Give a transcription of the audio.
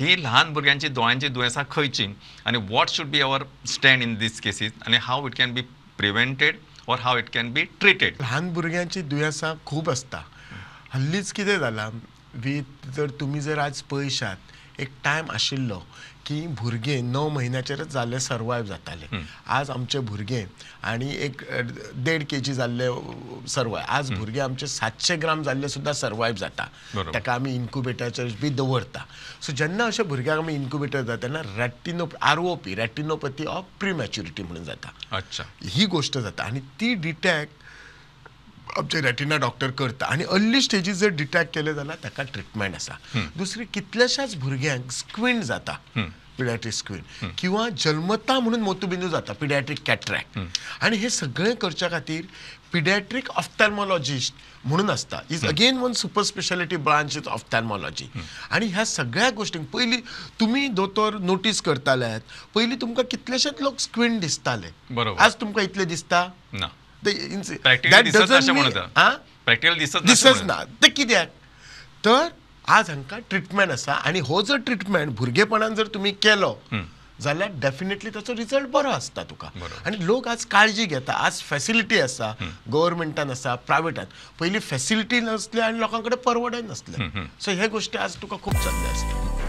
ही ल्हान भुरग्यांची दोळ्यांची दुयेंसां खंयची आनी what should be our stand in these cases आनी how it can be prevented or how it can be treated? ल्हान भुरग्यांची दुयेंसां खूब आसता. हल्लीच कितें जालां, वीथ जर तुमी जर आज पळयशात, एक टायम आशिल्लो की भुरगें 9 म्हयन्याचेरच जाल्लें सर्वायव जातालें. आज आमचे भुरगे आनी एक 1.5 kg जाल्ले सर्वायव, आज भुरगे आमचे 700 ग्राम जाल्ले सुद्दां सर्वायव जाता. ताका आमी इन्क्युबेटराचेर बी दवरता. सो जेन्ना अशा भुरग्यांक आमी इन्क्युबेटर जाता तेन्ना ROP retinopathy of prematurity म्हणून जाता. अच्छा, ही गोश्ट जाता आनी ती डिटॅक्ट आमचे रेटिना डॉक्टर करता आनी अर्ली स्टेजीस जर डिटॅक्ट केले जाल्यार ताका ट्रिटमेंट आसा. दुसरी, कितल्याशाच भुरग्यांक स्क्विंट जाता, पिडियाट्रीक स्क्विंट, किंवा जल्मता म्हणून मोतीबिंदू जाता, पिडियाट्रीक कॅट्रॅक्ट. आनी हे सगळें करच्या खातीर पिडियाट्रीक ऑफ्थॅल्मॉलॉजिस्ट म्हणून आसता. Is again one super speciality branch is ophthalmology. आनी ह्या सगळ्या गोश्टींक पयलीं तुमी दोतोर नोटीस करताले, पयलीं तुमकां कितलेशेच लोक स्क्विंट दिसताले. आज तुमकां इतले दिसता ना, दिसच ना. ते कित्याक तर आज हांकां ट्रिटमेंट आसा आनी हो जर ट्रिटमेंट भुरगेपणान जर तुमी केलो जाल्यार डेफिनेटली ताचो रिजल्ट बरो आसता तुका. आनी लोक आज काळजी घेता, आज फॅसिलिटी आसा, गव्हर्मेंटान आसा, प्रायवेटान. पयलीं फॅसिलिटी नासली आनी लोकां कडेन परवडय नासलें. सो हे गोश्टी आज तुका खूब जाल्ले आसता.